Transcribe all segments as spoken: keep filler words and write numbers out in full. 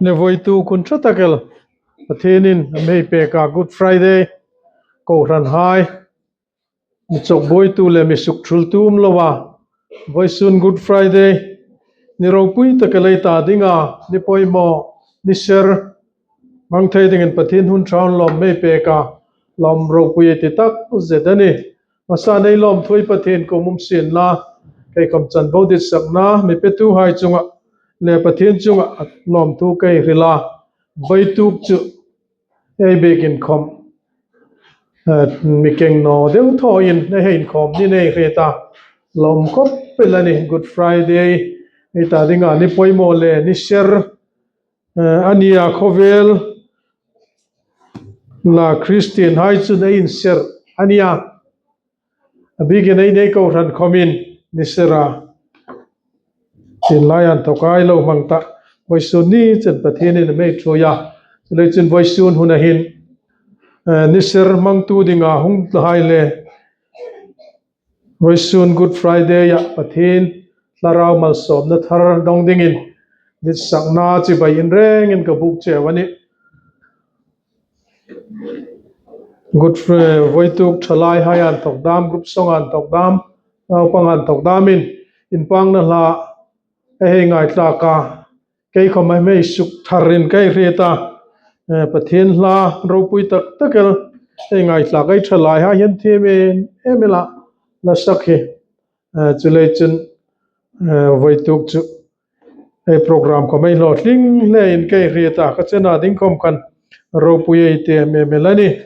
Nivoi tu kun tha takel Pathen in amei peka Good Friday kohran hai, mi chokboi tu le mi sukthul tu um lova, voisun Good Friday ni ropui takel ei ta dinga ni poimo, ni ser mang thei dingin Pathen hun thaun lom mei peka lom ropui ei ti tak zet ani. Masa nei lom thui Pathen ko mum sin la, kei kom chan vo dit sakna mi pe tu hai chunga le Pathen chunga lom thu kei rila, voi tuk chu ei bekin khom, eh, mi keng no deu tho in nei hein khom ni nei reta, lom kop pelani Good Friday ei ta dinga ni poimo le ni ser, eh, ania khovel la Christian hai chun ei inser ania. Abikin ei nei kohran khomin ni sera tin lai an thokai lo mang ta. Voisun ni chen Pathen in mei thuya. Chulei chun voisun hun ahin, eh, ni ser mang tu dinga hung ta hai le. Voisun Good Friday a Pathen Thlarau malsomna thar dong dingin dit sakna chibai in rengin ka buk cheu ani. Good Friday, voi tuk thalai hai an thok dam, group song an thok dam, naupang an thok dam in, in pang na hla, ei hei ngai tlaka, kei khom ei mei suk tharin kei reta, eh, Pathen hla ropui tak takel ei ngai tlaka ei thalai hai hian thiam em em la, la sak hi. Eh, chulei chun, eh, voi tuk chu ei program khom ei lo tling le in kei reta ka chena ding khom khan ropui ei te em em la ni.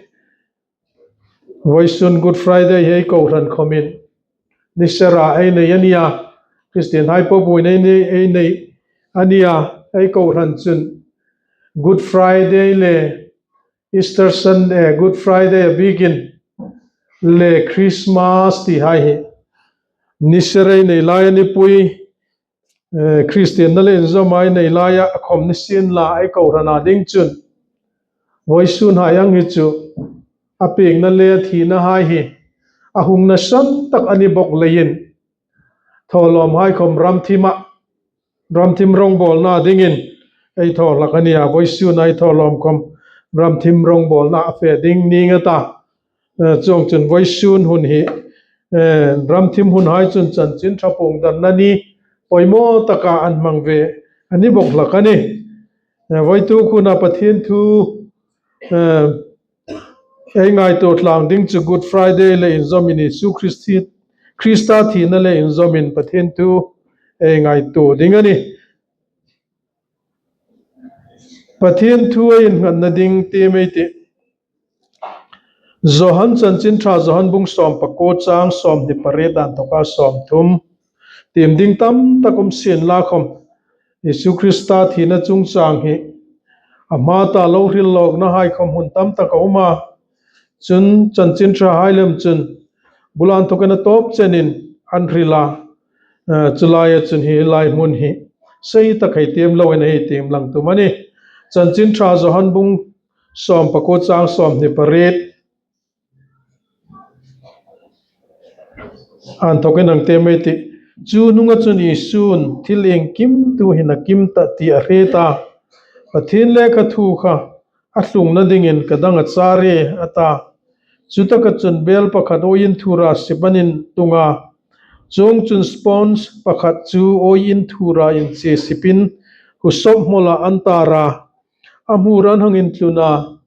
Voisun Good Friday hei kohran khomin ni sera ei nei ania, Christian hai popui nei nei ei nei ania, ei kohran chun Good Friday le Easter Sunday, Good Friday abikin le Christmas ti hai hi ni ser ei nei lai ani pui, eh, Christian na le inzom ei nei lai a khom ni sin la ei kohran a ding chun voisun hai ang hi chu a pekna le thina hai hi a hung nasan tak ani bok leiin tholom hai khom ramthim a, ramthim rongbolna dingin ei tho hlak ania, voisun ei tholom khom ramthim rongbolna a fe ding ning ata. Eh, chuong chun voisun hun hi, eh, ramthim hun hai chun chanchin tha pung dan na ni poimo taka an mang ve ani bok hlak ani. Eh, voi tuk huna Pathen thu, eh, ei ngaito tlang ding chu Good Friday le inzom in Isu Christi, Christa thina le inzom in Pathen thu ei ngaito ding ani. Pathen thu ei nghatna ding ti mei ti. Johan chanchin tha Johan bung som paku chang som ni pariet dan toka som thum. Tim ding tam tak um sin la khom. Isu Christa thina chungchang hi a hma ta lo hril lawkna hai khom hun tam tak a um a. Chun chanchin tha hai lem chun bulan thokin a tawp chenin an hril a. Eh, chulai a chun hi lai hmun hi sei tak hei tiam lo in hei tiam lang tum ani. Chanchin tha Johan bung som paku chang som ni pariet. An thokin ang te mei ti. Chu nunga chun Isun thil iengkim tu hin a kim ta ti a hre ta. Pathen lekha thu kha a thlungna dingin ka dang a char e, a ta. Chutaka chun bel pakhat awi in thura sip an in tunga. Chuong chun sponge pakhat chu awi in thura in che sipin husop hmawla an tara. A hmur an hang in tluna.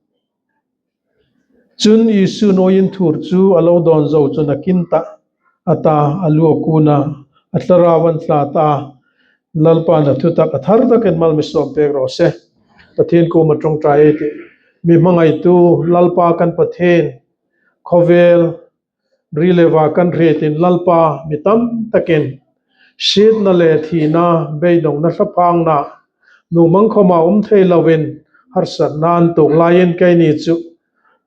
Chun Isun awi in thur chu a lo dawn zo chun a kin ta, a ta, a lu a kun a, a thlarau an tla ta a, Lalpan a thutak a thar takin mal mi sawm pek raw se. Pathen kuoma ṭawngṭai ei tih. Mi hmangaitu Lalpa kan Pathen, khawvel, ri le va kan hriet in Lalpa mi tam takin sietna le thina, beidongna, thlaphangna, nungmang khawma um thei lovin harsatna an tuok laiin keini chu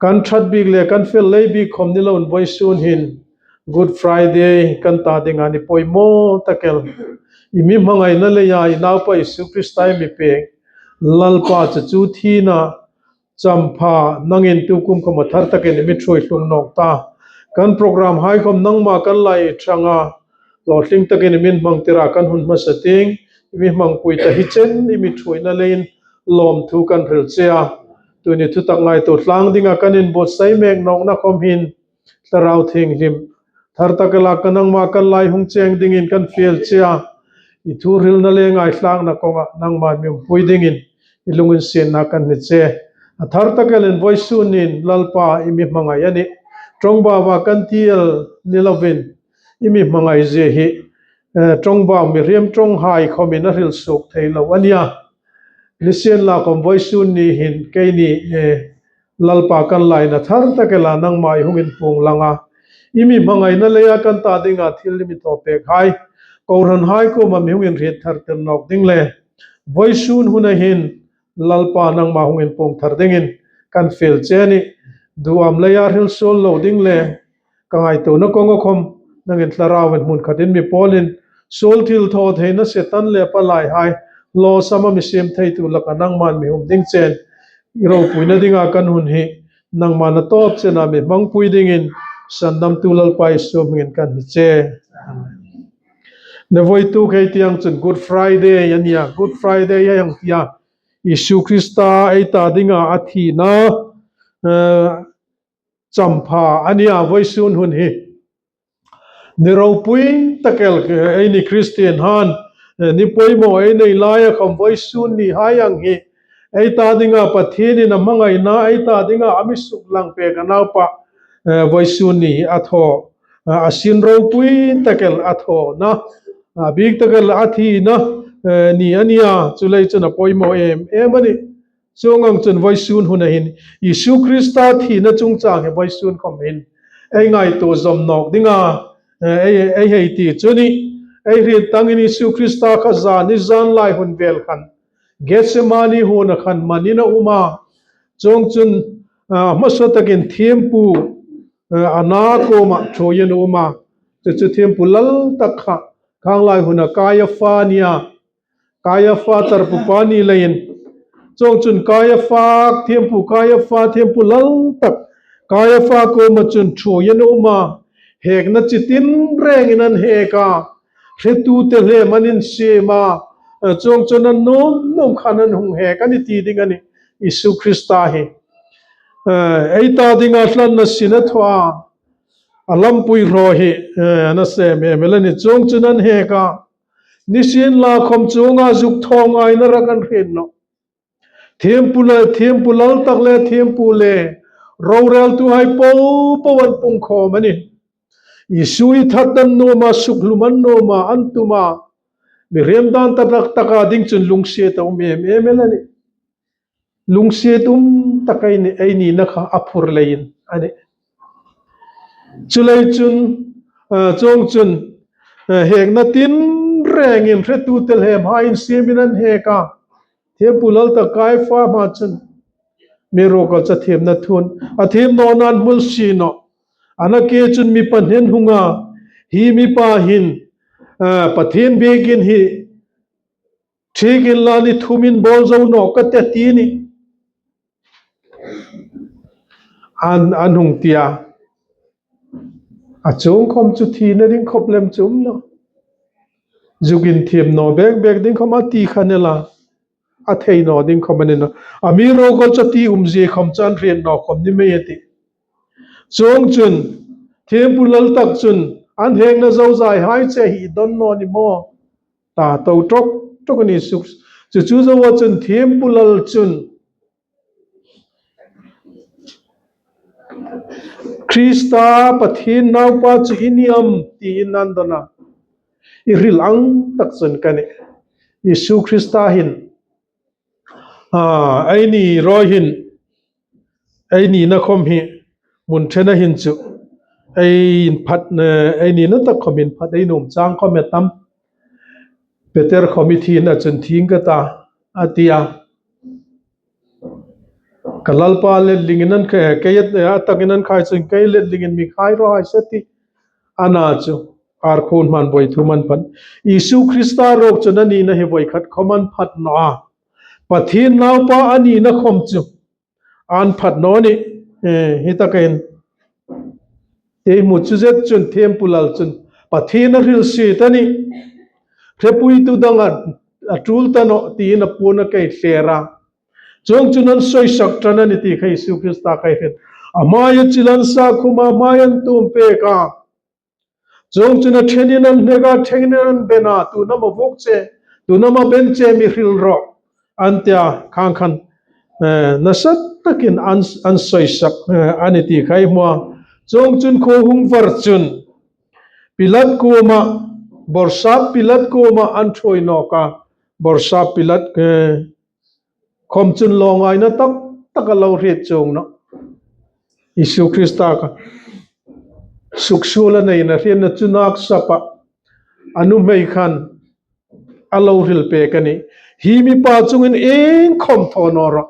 kan ṭhat bik le kan fel lei bik khawm ni loin vawisun hin Good Friday kan ta dinga ni pawimaw takel i mi hmangaina leia i Naupa Isu Krista i mi pek Lalpa chu chu thina champha nangin tukum khawma thar takin i mi ṭhuoi hlung nawk ta. Kan program hai khawm nangma kan lai ṭhanga hlawtling takin i min hmang tira kan hun hmasa ting, i mi hmangpui ta hi chen i mi ṭhuoina leiin lom thu kan hril cheh a. Tuni thutak ngaito lhang dinga kan inbuotsai mek nokna khom hin, Thlarau Thienghlim, thar takel a ka nangma kan lai hung cheng dingin kan fiel cheh a. I thu hrilna le ngailhahna konga nangman mi umpui dingin i lunginsietna kan nei cheh. A thar takel in voisun nin Lalpa i mi hmangai ahi. Ṭongbauva kan ti el ni louvin i mi hmangai jeh hi, eh, ṭongbau mihriem ṭonghai khomin a hril suok thei lou ahi a. Nisienlakhom voisun ni hin keini, eh, Lalpa kan laina thar takel a nangma i hung inpuong lang a, i mi hmangaina leia kan ta dinga thil i mi thopek hai, kohranhai koma mi hung inhriet thar tir nawk ding le voisun hun a hin Lalpa nangma hung inpuong thar dingin kan fiel cheh ahi. Duham leia hril suol lou ding le ka ngaitona konga khom nangin Thlarauin hmun khatin mi pawl in suol thilthawtheina Setan le a palai hai losam a mi sem theitu laka nangman mi hum ding cheh in, i ropuina dinga kan hun hi nangman a tawp chena mi hmangpui dingin Sandamtu Lalpa Isu hmingin kan nei cheh. Navoituk hei tiang chun Good Friday ahi a, Good Friday ahi ang tia, Isu Krista ei ta dinga a thina, eh, champha ahi a, voisun hun hi. Ni ropui takel, eh, eini Christian han, eh, ni poimaw ei nei laia khom voisun ni hai ang hi, ei ta dinga Pathienin a hmangaina, ei ta dinga a mi suklang pek a naupa, eh, voisun ni a thaw, eh, a sin ropui takel a thawna, a bik takel a thina, eh, ni ahi a, chulei chun a poimaw em em ahi. Chuong ang chun voisun hun a hin Isu Krista thina chungchang hi voisun khom hin ei ngaito zom nawk dinga, eh, ei, ei hei ti chu ahi. Ei hriet tangin Isu Krista kha zan ni zan lai hun vel khan Gethsemane huona khan man in a um a. Chuong chun, ah, hmasa takin thiempu, eh, Anna koma ṭhuoiin a um a. Chu chu thiempu lal tak kha, khanglai huna Kaiapha ahi a. Kaiapha tarpupa ni leiin. Chuong chun Kaiapha, thiempu Kaiapha, thiempu lal tak Kaiapha koma chun ṭhuoiin a um a. Hekna chi tinrengin an hek a. Hretu telhem an insem a. Eh, chuong chun an nuom nuom khan an hung hek ahi ti ding ahi. Isu Krista hi, eh, ei ta dinga hlanna sin a thaw a, a lampui hraw hi, eh, a na sem em em ahi. Chuong chun an hek a. Nisienlakhom chuonga zuk thaw ngaina rak an hriet nawh. Thiempu le, thiempu lal tak le, thiempu le roreltuhai popo an pungkhawm ahi. Isu hi that an nuom a, sukhlum an nuom a, an tum a. Mihriem dan tak tak a ding chun lungsiet a um em em ahi. Lungsiet um tak a eini, eini na kha a phur leiin ahi. Chulei chun, ah, chuong chun, ah, hekna tinrengin hretu telhem hai insemin an hek a. Thiempu lal tak Kaiapha hma chun mi rokolcha thiemna thun a thiem nawnan hmul si nawh. A na ke chun mipa hnen hung a, hi mipa hin, ah, Pathien biekin hi thik inla ni thumin bawl zo nawk ka ti ahi. An, an hung ti a. A chuong khom chu thina ding khop lem chu um nawh. Zuk inthiem naw bek bek ding khom a ti kha nela. A thei naw ding khom a ni nawh. A mi rokolcha ti umzie khom chu an hriet naw khom ni mei a tih. Chuong chun, thiempu lal tak chun, an hekna zozaihai che hi don naw ni maw? Ta to ṭawk ṭawk a ni suk. Chu chu zoa chun thiempu lal chun, Krista Pathien naupa chu i ni am tiin an don a. I hril ang tak chun ka nih. Isu Krista hin, ah, eini rawi hin, eini na khom hi, mun ṭhena hin chu, ei inphat, eh, eini na tak khom inphat ei nuom chang khom e tam. Peter khom i thi na chun thing ka ta, a ti a. Ka Lalpa letlingin an khai, kei a, a takin an khai chun kei letlingin mi khai raw hai se ti. A na chu, ar khun hman boi thu man phat. Isu Krista ruok chun a ni na hi voi khat khom an phat naw a. Pathien naupa a ni na khom chu an phat naw a nih, eh, hi takin. Kei mu chu zet chun thiempu lal chun Pathien a hrilsie ta nih. Hrepuitu dang a, a tul ta nawh tiin a puon a kei hler a. Chuong chun an soisak tan ahi ti kha Jesu Krista kha hin. Amai a chilan sa khum a, amai a an tumpek a. Chuong chun a thenin an nek a, thenin an ben a, tun ama vok che, tun ama ben che mi hril ro. An tia khang khan, eh, nasatakin an, an soisak, eh, ahi ti kha i hmu a. Chuong chun kho hung var chun, Pilat kuoma, Borsap Pilat kuoma an thoi nawk a, Borsap Pilat, eh, khom chun lawmngaina tak tak a lo hriet chuong nawh. Jesu Krista kha suksuol a neina hrietna chu nak sap a, a nuhmei khan a lo hril pek ahi. Hi mipa chungin ieng khom thaw naw rawh.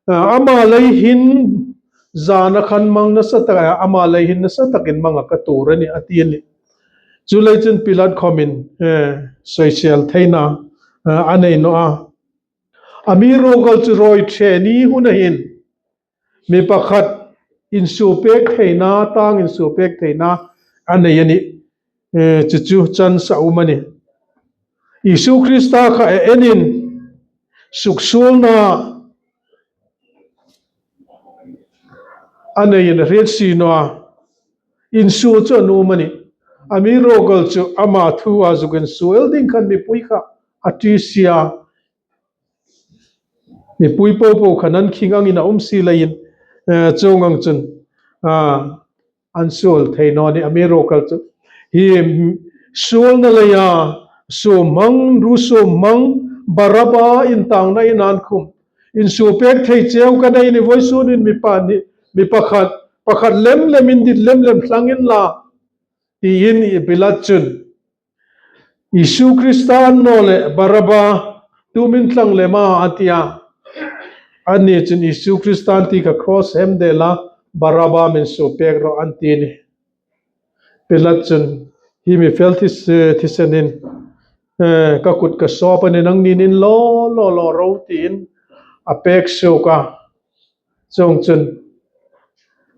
Ah, ama lei hin zana khan mang nasa tak, ah, ama lei hin nasa takin mang a ka tuor ahi, a ti ahi. Chulei chun Pilat khomin, eh, soisel theina, eh, a nei nawh a. A mi ruokal chu rawi ṭhe ni hun a hin mi pakhat insuo pek theina, tang insuo pek theina a nei ahi, eh, chu chu chance a um ahi. Jesu Krista kha a enin suksuolna a nei in a hriet si naw a, insuo chu a nuom ahi. A mi ruokal chu ama thu a zuk insuo el ding khan mipui kha a ṭi si a, mipui popo khan an khing angin a um si leiin, eh, chuong ang chun, ah, an suol thei naw ahi a mi ruokal chu. Hi, mm, suolna leia suom hmang, ru suom hmang, Baraba intangna in an khum. Insuo pek thei cheu ka nei ahi, voisunin mipa ni, mi pakhat, pakhat lem lem in dit lem lem thlang inla, tiin Pilat chun Jesu Krista an naw leh Baraba tumin thlang lem a, a ti a. Anni chun Jesu Krista an ti kha cross a hem de la, Baraba min suo pek rawh an ti ahi. Pilat chun hi mi fel thi, thisenin, eh, ka kut ka sawp ahi, nangnin inlaw law law ro tiin a pek suok a. Chuong chun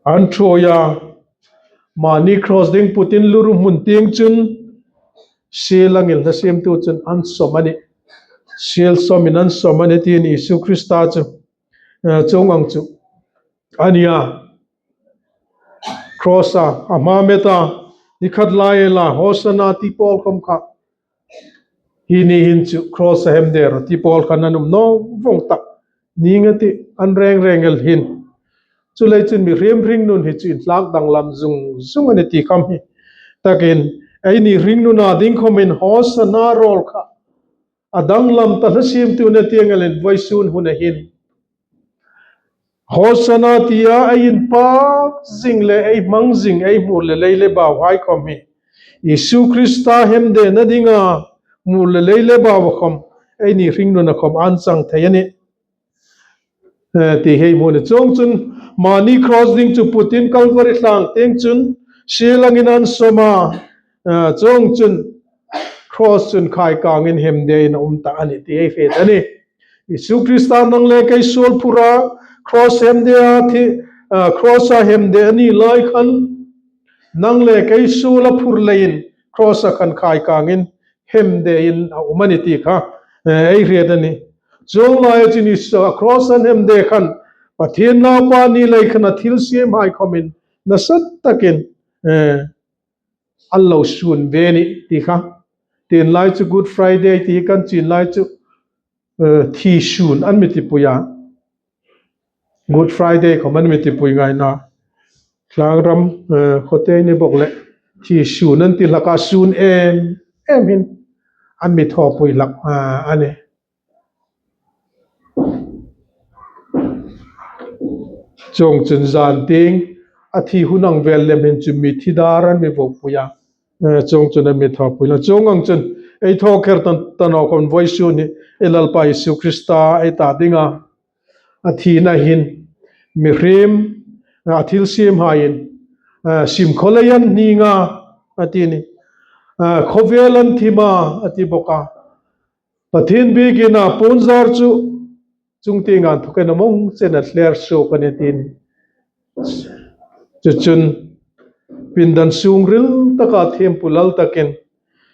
an thoi a, mani cross ding putin lurum hmun tieng chun siel angin lhasiemtu chun an sawm ahi. Siel sawmin an sawm ahi tiin Jesu Krista chu, eh, chuong ang chu a ni a. Cross a, a hma met a, ni khat lai la, Hosanna ti pawl khom kha hi ni hin chu cross a hem de rawh ti pawl khan an um naw vawng tak. Ning a ti an reng reng el hin. Chulei chun mihriem hringnun hi chu inhlak danglam zung zung ahi ti kham hi. Takin, eini hringnun a ding khomin Hosanna rawl kha a danglam ta lhasiemtu na tieng elin voisun hun a hin Hosanna tia ei inpak zing le ei hmang zing, ei hmur le lei le bau hai khom hi Jesu Krista hemdena dinga hmur le lei le bau a khom, eini hringnun a khom an chang thei ahi. Eh, ti hi ei hmu ahi. Chuong chun mani cross ding chu putin Calvary thlang tieng chun siel angin an sawm a, eh, chuong chun cross chun khaikangin hemde in a um ta ahi ti ei hriet ahi. Jesu Krista nang le kei suol phur a, cross hemde a thi, ah, cross a hemde a ni lai khan, nang le kei suol a phur leiin, cross a khan khaikangin hemde in a um ahi ti kha, eh, ei hriet ahi. Chuong lai a chun Jesu a cross a hemde khan, Pathien Naupa ni lei khan a thilsiem hai khomin, nasat takin, eh, an lo sun ve ahi ti kha. Tin lai chu Good Friday ti kan chin lai chu, eh, thi sun an mi tipui a. Good Friday khom an mi tipui ngai na. Tlangram, eh, khote ni bok le thi sun an ti hlak a sun em em hin an mi thawpui hlak, ah, ahi. Chuong chun zan tieng a thi hun ang vel lem hin chu mithi dar an mi vopui a. Eh, chuong chun an mi thawpui hlak. Chuong ang chun ei thawkher tan, tan a khom voisun hi ei Lalpa Jesu Krista ei ta dinga a thina hin mihriem, a thilsiem haiin, eh, simkholei an hninga a ti ahi. Eh, khawvel an thim a a ti bok a. Pathien biekina puonzar chu chungtienga thukena mong chen a thler suok ahi ti ahi. Chuchun pindan sungril taka thiempu lal takin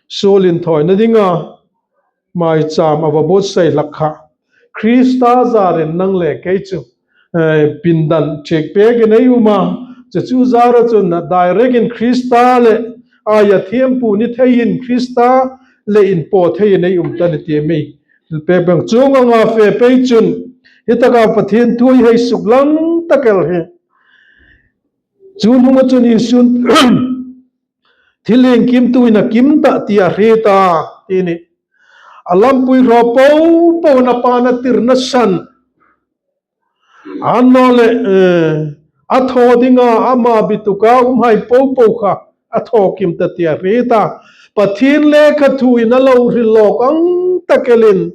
suol inthawina dinga maicham a va buotsai hlak kha Christa jarin nang le kei chu, eh, pindan chek pek in ei um a, chuchu jara chun direct in Christa le aia thempu ni thei in Christa le in po thei in ei um tan ti mei. Pek bang chung anga fe pei chun, hitaka Pathen thu i hei suklang takel hi. Chu nunga chun Isun, thil engkim tu in akim ta ti ahe ta, ti ni. Alampui ho po po na pa na tir na san. Ano le, eh, atho dinga ama bituka um hai po po kha, atho kim ta ti ahe ta. Pathen lekha thu in alo hril lok ang takel in.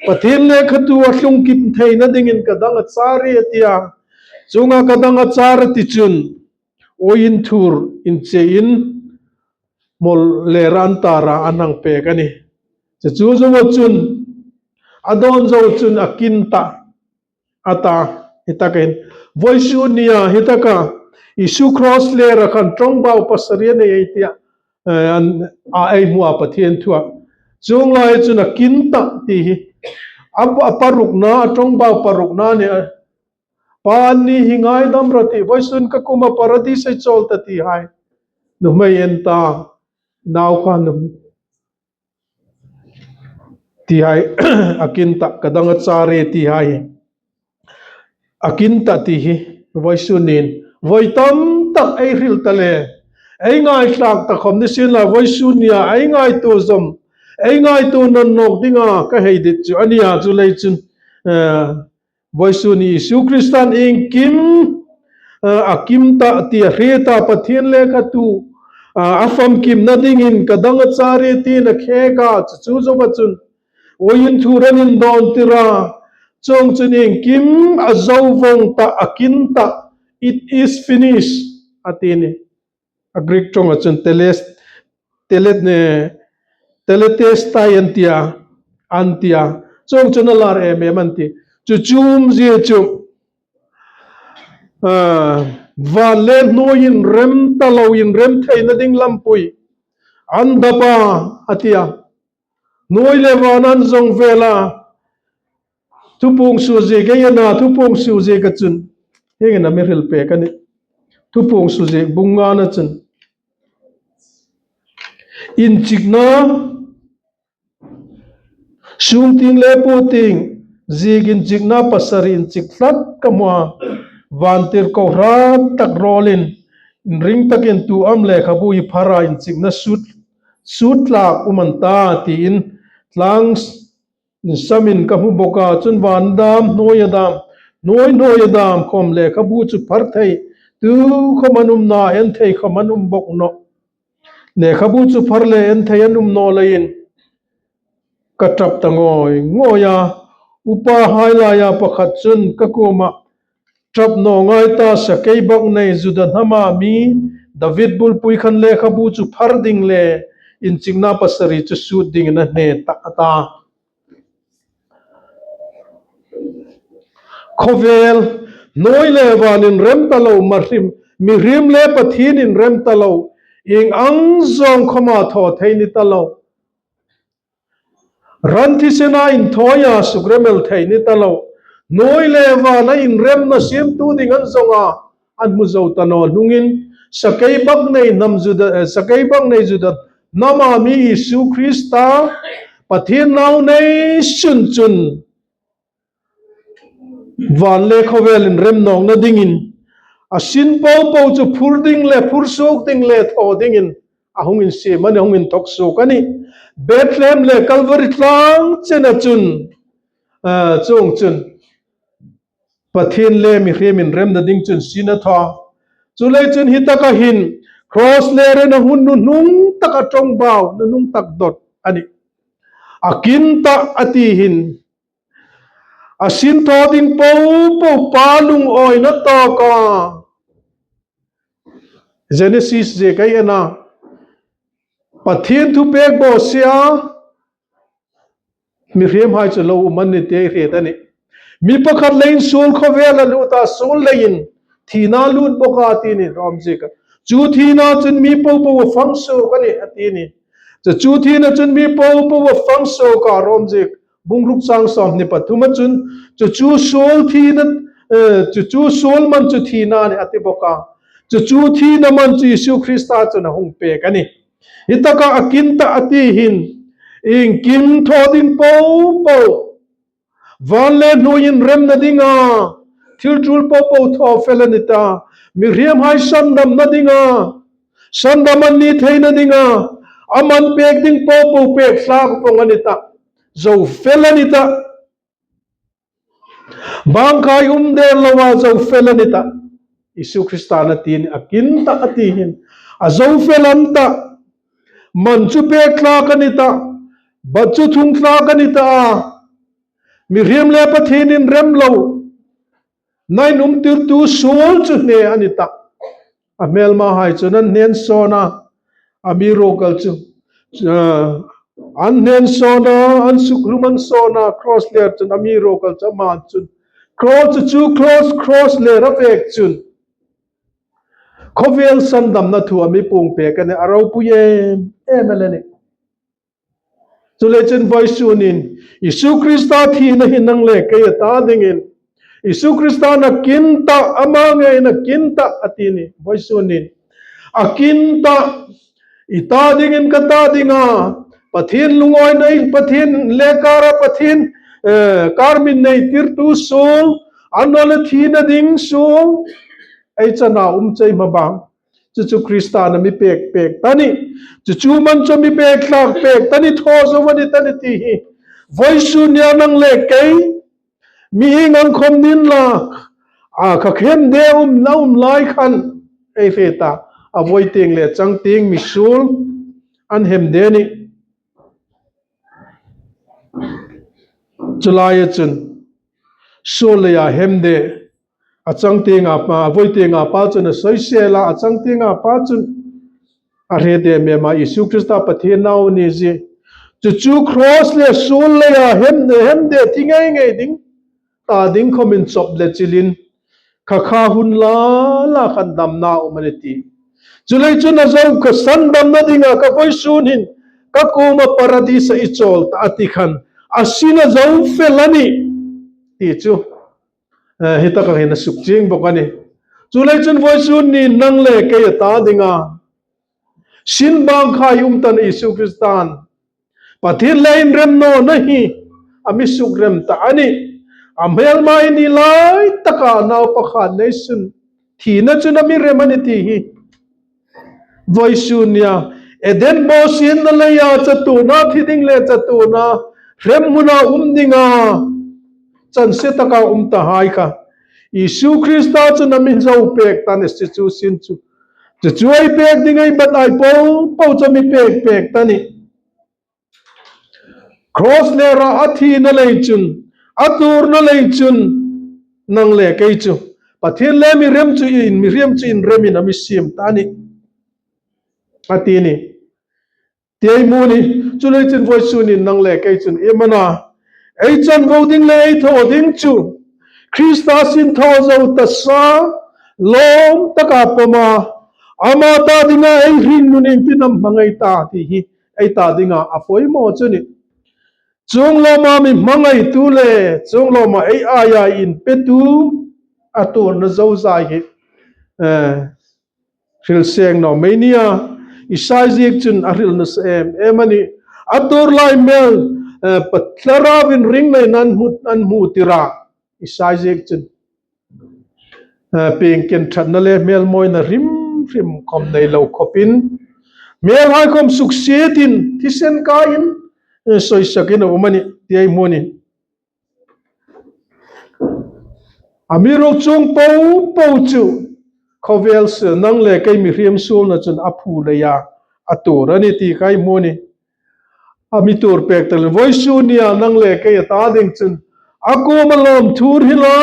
Pathen lekha thu alhung kim thei na dingin kadang achare tia. Chunga kadang achare ti chun. Oin thur in che in mol le ran tara anang pek ani. Chuchu jo chun, adon jo chun akin ta, ata, hitaka hin. Voisun nia, hitaka, Isu cross le ra khan tongbau pasari nei ei tia, eh, an, a ei mu a Pathen thua. Chung lai chun akin ta ti hi. A, a parukna, a tongbau parukna ni, a, Pa ni hi ngaidam ra ti, voisun ka kuma paradise chol ta ti hai. Numei en ta, nau kha num. Ti hai, akin ta, kadang achare ti hai. Akin ta ti hi, voisun nin. Voi tam tak ei hril ta le. Ei ngaithlak ta khom ni sin la, voisun nia, ei ngaitu zom. Ei ngaitu non nok dinga, ka hei dit chu, ania chu lei chun. Eh, Voisun Isu Christan engkim, ah, akim ta ti ahe ta Pathen lekha thu, ah, afamkim na dingin kadang achare ti na khe ka chu chu jo ba chun. Oin thu ran in don tira, chung chun engkim ajo vong ta akin ta, "It is finished," ati ni. A Greek tonga chun teles, telet ne, teletestai an tia, an tia. Chung chun alar em em an ti. Chu chum ji chu, ah, van le hnoi in rem ta lo in rem thei na ding lampui. An dapa, atia. Noi le van an jong vela, thupung su ji kei ana, thupung su ji ka chun. Heng ana mi hril pek ani. Thupung su ji bung nga na chun. Inchikna, sung ting le pu ting, ji inchikna pasari inchik hlat ka mu a, vantirko hrat tak rol in, inring takin tu am lekhabu hi phara inchikna sut, sut lak um an ta, tiin tlang insamin ka hmu bok a, chun van dam, hnoi a dam, hnoi, hnoi a dam khom lekhabu chu phar thei, tu khom an um na, en thei khom an um bok no. Lekhabu chu phar le en thei an um no leiin ka tap ta ngoi ngoi a, upa hai laia pakhat chun ka kuma, "Tap no ngai ta, sakei bak nei Juda hnama mi David bulpui khan lekhabu chu phar ding le inchikna pasari chu sut dingin a hne ta," ata. Khovel, hnoi le van in rem ta lo, mahrim, mihriem le Pathen in rem ta lo, ing ang jong khoma tho thei ni ta lo. Ran thisena in thoia sukremel thei ni ta lo. Hnoi le van a in remna siamtu ding an jong a, an hmu zo ta naw hnungin, sakei bak nei hnam Juda, eh, sakei bak nei Juda hnama mi Isu Krista, Pathen nau nei sun chun, van le khovel in rem nawkna dingin, a sin popo chu phur ding le, phur suok ding le, thaw dingin, a hung insiem a ni, hung inthok suok a ni. Bethlehem le Calvary tlang chena chun, ah, chung chun, Pathen le mihriem in remna ding chun sin a thaw. Chulei chun hi taka hin, cross le rena hun nunung taka tongbau, nunung tak dot a ni. A kin ta a ti hin, a sin thaw ding popo pa lungawina tawka. Genesis je kai ena. Pathen thupek bawsia, mihriem hai chu lo um an ni ti hriet a ni. Mi pakhat leiin suol khovel a lut a, suol leiin thina lut bawk a ti ni, Rom ziek a. Chu thina chun mi popo a fang suok a ni, a ti ni. Chu, chu thina chun mi popo a fang suok a, Rom ziek. bung ruk chang som ni pathum a chun, chuchu suol thina, eh, chuchu suol man chu thina ahi ati bawk a. Chuchu thina man chu Jesu Krista chun ahung pek ahi. Hitaka akin tah ati hin, iengkim tho ding popo, van le hnuoi in remna dinga, thil tul popo tho fel ahi ta, mihriemhai sandamna dinga, sandam an ni theina dinga, aman pek ding popo pek thlak pong ahi ta, zo fel ahi ta. Bangkai um der lou a zo fel ahi ta. Jesu Krista in atin, akin tah ati hin. A zo fel ahi ta. Man chu pek thlak ahi ta. Bat chu thung thlak ahi ta. Mihriem le Pathien in rem lou. Nai num tirtu suol chu hne ahi ta. A hmelmahai chun an hnen sawn a, amiruokchu, ah, an hnen sawn a, an sukrum an sawn a, cross ler chun amiruokchu aman chun, cross chu, chu cross, cross ler a vek chun, khovel sandamna thu a mi pung pek ahi, a ropui em em ahi. Chule chun vawisun in, Jesu Krista thina hin nang le kei a ta dingin, Jesu Krista in akin tah, ama ngei in akin tah ati ahi, vawisun in. Akin tah, i ta dingin ka ta dinga, Pathien lungawina in, Pathien lekar a, Pathien, eh, kar min nei tirtu suol, ahinla thina ding suol, ei chan a um chei mabang. Chuchu Krista in a mi pek pek ta ahi. Chuchu man chu a mi pek thlak pek ta ahi, tho zo ahi ta ahi ti hi. Vawisun nia nang le kei, mihing ang khom ding la, a kha khem de um na um lai khan, ei fe ta, a voi teng le chang teng misuol, an hem de ahi. Chulai a chun, suol le a hem de, a chang teng a pa, a voi teng a pa chun a soisel a, a chang teng a pa chun a hre de mema Jesu Krista Pathien nau ahi ji. Chuchu cross le suol le a hem de, hem de ti ngei ngei ding, ta ding khomin chop le chilin, kha kha hun la la khan damna um ahi ti. Chule chun a zo ka sandamna dinga ka vawisun hin, ka kuoma Paradis a i chol ta ati khan, a sin a zo fel ahi ti chu. Eh, hitaka hin a suk ching bawk ahi. Chule chun vawisun nin nang le kei a ta dinga, sin bangkai um tan Jesu Krista in, Pathien le in rem nawna hi, a mi sukrem ta ahi. A hmelma in i lai taka nau pakhat neisun, thina chun a mi rem ahi ti hi. Vawisun nia, Eden bawsietna lei a chatuona, thi ding le chatuona, rem hmun a um dinga, chanse taka um tahai kha, Jesu Krista chun a mi zo pek tan ahi chu sin chu. Chuchu ei pek ding ei bat ai popo chu a mi pek pek ta ahi. Cross ler a a thina lei chun, a tuorna lei chun, nang le kei chu Pathien le mihriem chu in, mihriem chu in rem in a mi siem ta ahi, ati ahi. Ti ei mu ahi, chule chun vawisun in nang le kei chun, i mana, ei chanvo ding le ei tho ding chu, Krista sin tho zo tasa, lawm taka pom a, ama ta dinga ei hringnun in tin a hmangai ta ti hi, ei ta dinga a poimo chu ahi. Chuong lawma mi hmangaitu le, chuong lawma ei aia inpetu, a tuorna zozai hi, eh, hril seng naw mei nia, Isai ziek chun a hril nasa em em ahi. A tuor lai mel, eh, pa Thlarauin ringneinan hmu, an hmu tir a, Isai ziek chun. Eh, pieng ken ṭhatna le hmelmawina hrim hrim khom nei lo khopin, hmelhai khom suksietin, thisen kaiin, eh, soisakin a um ahi, ti ei mu ahi. Amiruokchu popo chu, khovel suol, nang le kei mihriem suolna chun a phu leia a tuor ahi ti kha ei mu ahi. A mi tuor pek ta leh, vawisun nia nang le kei a ta ding chun, a kuoma lawmthu hrila,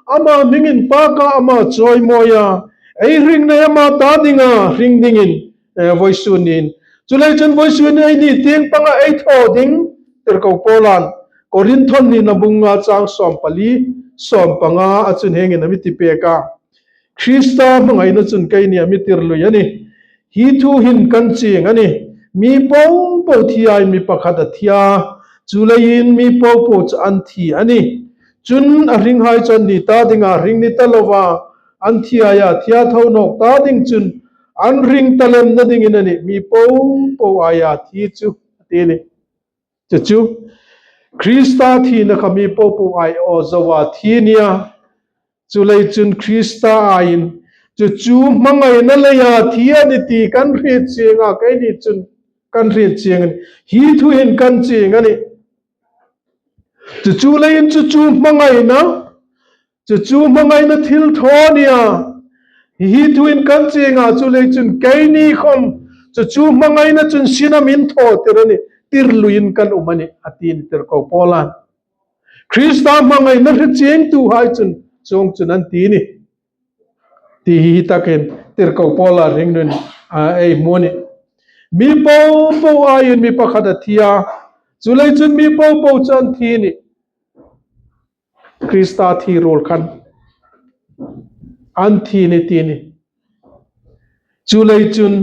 ama hmingin paka ama chawimawia, ei hringnei ama ta dinga hring dingin, eh, vawisun nin. Chule chun vawisun nin eini tieng panga ei tho ding, tirko Paulan, Korinth nina bung nga chang sawm pali, sawm panga a chun hieng hin a mi ti pek a. Krista hmangaina chun keini a mi tir lui ahi. Hi thu hin kan chieng ahi. Mi popo thi a, mi pakhat a thi a, Chuleiin mi popo chu an thi ahi. Chun a ringhai chu an ni ta dinga, ring ni talouva, an thi ahi a, thi a thou nawk ta ding chun, an ring talemna dingin ahi, mi popo ahi a thi chu, ati ahi. Chuchu, Krista thina kha mi popo ahi a, aw, zo a thi ahi a. Chulei chun Krista ahin, chuchu hmangaina leia thi ahi ti kan hriet chieng a, keini chun kan hriet chieng ahi. Hi thu hin kan chieng ahi. Chuchu leiin chuchu hmangaina, chuchu hmangaina thilthaw ahi a. Hi thu hin kan chieng a, chulei chun keini khom, chuchu hmangaina chun sin a min thaw tir ahi, tirlui in kan um ahi, ati ahi tirko Paul in. Krista hmangaina hre chiengtuhai chun, chuong chun an ti ahi. Ti hi takin, tirko Paul a ringnun, a, ei hmu ahi. Mi popo ahin mi pakhat a thi a, chulei chun mi popo chu an thi ahi. Krista thi ruol khan an thi ahi ti ahi. Chulei chun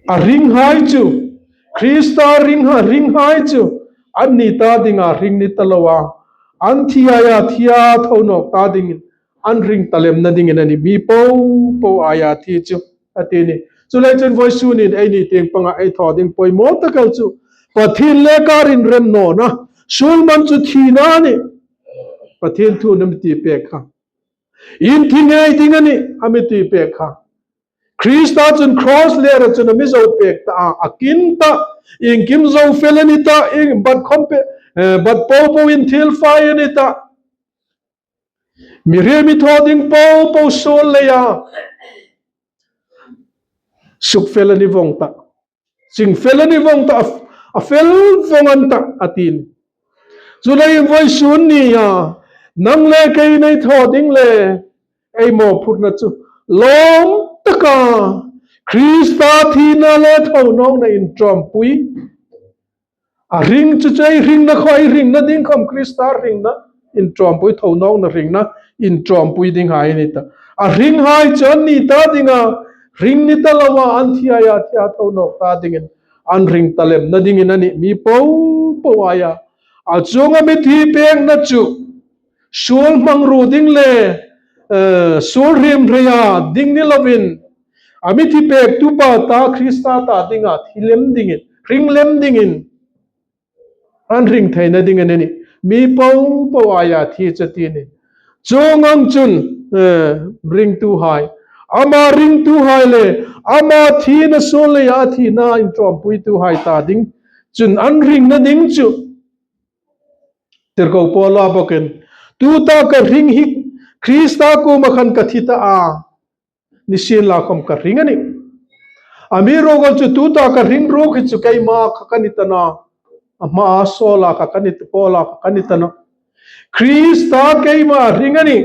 a ringhai chu, Krista ringha, ringhai chu, an ni ta dinga ring ni talouva, an thi ahi a, thi a thou nawk ta dingin, an ring talemna dingin ahi, mi popo ahi a thi chu, ati ahi. Chulei chun voisunin eini tieng panga ei thaw ding poimo tak el chu, Pathien lekharin remnawna, suol man chu thina ahi. Pathien thu in a mi tipek kha. Iengtin ngai ding ahi, a mi tipek kha. Krista chun cross lera chun a mi zo pek ta a, a kin ta, iengkim zo fel ahi ta, ieng bat khom pe, eh, bat popo in thil fai ahi ta. Mi hre mi thaw ding popo suol leia suk fel ahi vong ta. Ching fel ahi vong ta, a, a fel vong ahi ta, ati ahi. Chuleiin voisun nia, nang le kei nei thaw ding le, ei mawphurna chu, lawm taka, Krista thina le thou nawkna inchawmpui. A ring chu chu ei ringna kha, ei ringna ding khom Krista ringna, inchawmpui thou nawkna ringna, inchawmpui dinghai ahi ta. A ringhai chu an ni ta dinga, ring ni talouva, an thi ahi a, thi a thou nawk ta dingin, an ring talemna dingin ahi, mi popo ahi a. A chunga mi tipekna chu, suol hmangruo ding le, eh, suol hriemhreia ding ni louvin, a mi tipektupa ta Krista ta dinga, thi lem dingin, ring lem dingin, an ring theina dingin ahi, mi popo ahi a thi chu ati ahi. Chuong ang chun, eh, ringtuhai, ama ringtuhai le, ama thina suol leia thina inchawmpuituhai ta ding chun an ringna ding chu. Tirko Paul a bawkin, tuta ka ring hi Krista kuoma khan ka thi ta a, nisin la khom ka ring ahi. Amiruokchu tuta ka ring ruok hi chu keima kha ka ni ta naw. Ama Saul a kha ka ni ta, Paul a kha ka ni ta naw. Krista keima ring ahi.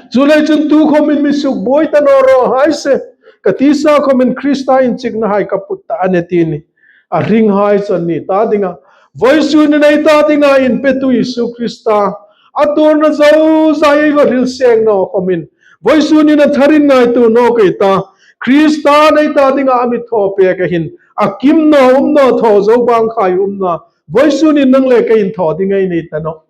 Chuleichun tu khomin mi sukbuoi ta naw raw hai se. Ka tisa khomin Krista inchiknahai ka put ta ahi ati ahi. A ringhai chu an ni ta dinga, voisunin ei ta dinga inpetu Isu Krista, a tuorna zosia ei va hril seng naw khomin, voisunin a tharin ngaituo naw kei ta, Krista nei ta dinga a mi thawpek a hin, a kim naw, um naw, thaw zo bangkhai um naw, voisunin nang le kei in thaw ding ei nei ta naw.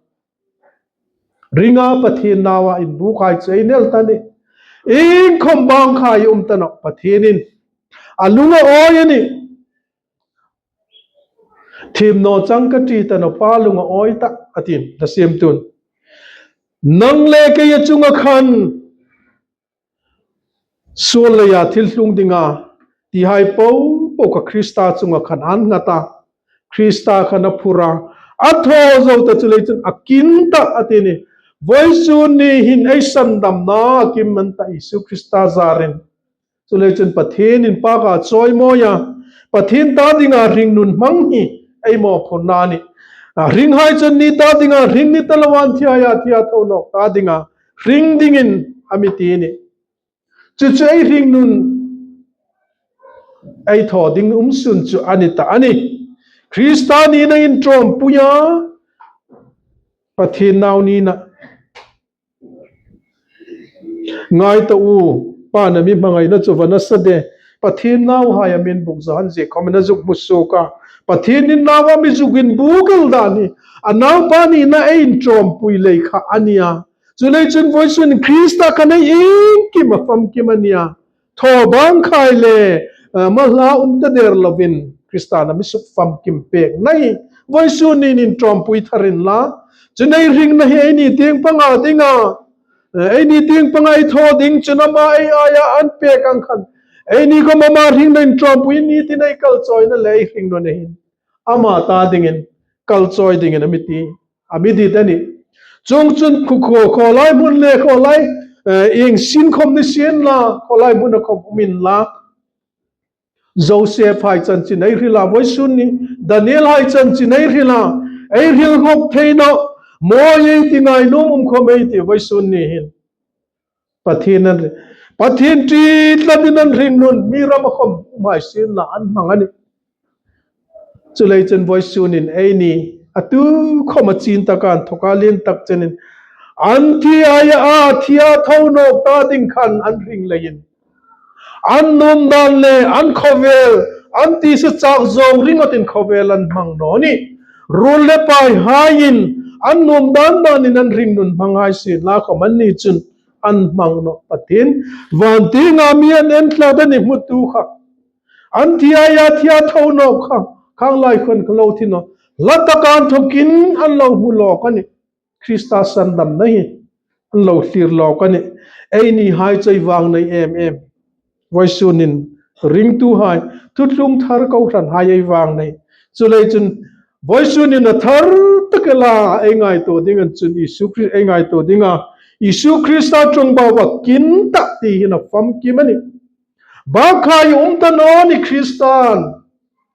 Ringa Pathien nau a inbukhai chu ei nel ta ahi. Iengkhom bangkhai um ta naw, Pathienin a lung a awi ahi. Thim naw chang ka ti ta naw, Pa lung a awi ta, atin, lhasiamtun. Nang le kei a chunga khan suol leia thil hlung dinga tihai popo kha Krista chunga khan an nghat a, Krista khan a phur a, a thaw zo ta, chuleichun a kin ta ati ahi. Voisun ni hin ei sandamna a kim man ta Isu Krista zarin. Chuleichun Pathienin paka chawimawi a, Pathien ta dinga ringnun hmang hi ei mawphurna ahi. A ringhai chu an ni ta dinga, ring ni ta louvin thi ahi a, thi a thou nawk ta dinga ring dingin a mi ti ahi. Chu chu ei ringnun, ei thaw ding umsun chu a ni ta ahi. Krista nina inchawmpui a, Pathien nau nina. Ngai ta u, Pa na mi hmangaina chu va nasa de, Pathen nauhai a min buk jo hen jeh khom in ajukmu soh a. Pathen in nau a mi jukin bukal dan hi, anaopa nina ei in chompui lei kha ania. Chulei chun voisun Christa khanei in kim a famkim ania. Tho bang khai le, eh, malha um ta der louvin Christa na mi suk famkim pek nai. Voisun nin in chompui thar in la. Chun ei ringna hi eini teng panga dinga. Eh, eini teng panga ei tho ding chun ama ei aia an pek ang khan. Eini khom ama ringna in chompui ni tin ei kalchoina le ei ringna nei hin. Ama ta dingin, kalchoi dingin, ami ti, ami ti teni. Chung chun khu kho, kholai mun le, kholai, eh, ing sin khom ni sin la, kholai mun a khom um in la. Joseph hai chanchin ei hril a voisun ni, Daniel hai chanchin ei hril a, ei hril ngop thei nau, mo ei ti ngainom um khom ei ti voisun ni hin. Pathen an, Pathen titla din an hringnun, mi ram a khom um hai sin la an hmang ani. Chulei chun voisun in eini, atu khom a chin taka an thoka lien tak chen in, an thi aia a, thi a thou nok ta ding khan an hring lei in. An nom dan le, an khovel, an tisa chak jong ringot in khovel an hmang naw ni. Rul le pai hai in, an nom dan dan in an hringnun hmang hai sin la khom an ni chun an hmang naw Pathen. Van tinga mi an en tla dan i hmu tu kha. An thi aia thi a thou nok kha. Khang lai khon kha lo thi naw. La taka an thokin an lo hmu lawk ani. Krista sandamna hi an lo thlir lawk ani. Eini hai chu ei vang nei em em. Voisun in ringtu hai, thuthlung thar kohran hai ei vang nei. Chulei chun voisun in a thar tak el a ei ngaito ding an chun Isu Kri-, ei ngaito dinga Isu Krista ṭawngbau a kin tah ti hin a famkim ani. Bang khai um ta naw ni Kristan.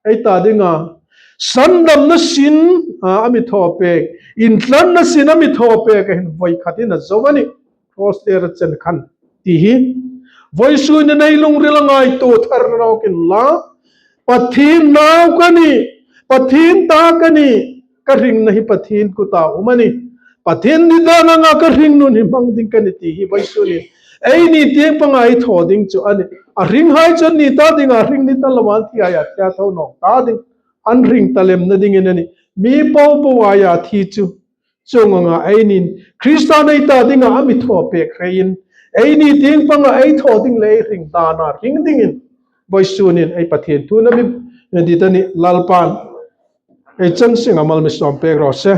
Ei ta dinga, sandamna sin, a, a mi thaw pek, intlanna sin a mi thaw pek, a hin voi khat in a zo ani, cross le a chen khan, ti hi. Voisun in ei lungril a ngaito thar nawk in la, Pathen nau ka ni, Pathen ta ka ni, ka hringna hi Pathen kuta um ani. Pathen ni dan anga ka hringnun hi hmang ding ka ni ti hi voisun in. Eini tieng panga ei thaw ding chu ani. A hring hai chu an ni ta dinga, a hring ni ta lou an thi aia thi a thou nawk ta ding. An hring ta lemna dingin ani. Mi popo aia thi chu. Chung anga einin Krista nei ta dinga a mi thaw pek hre in. Eini tieng panga ei thaw ding le ei hring dan a hring dingin. Voisun in ei Pathen thu na mi di ta ni Lalpan. Ei chan sing a mal mi sawm pek raw se.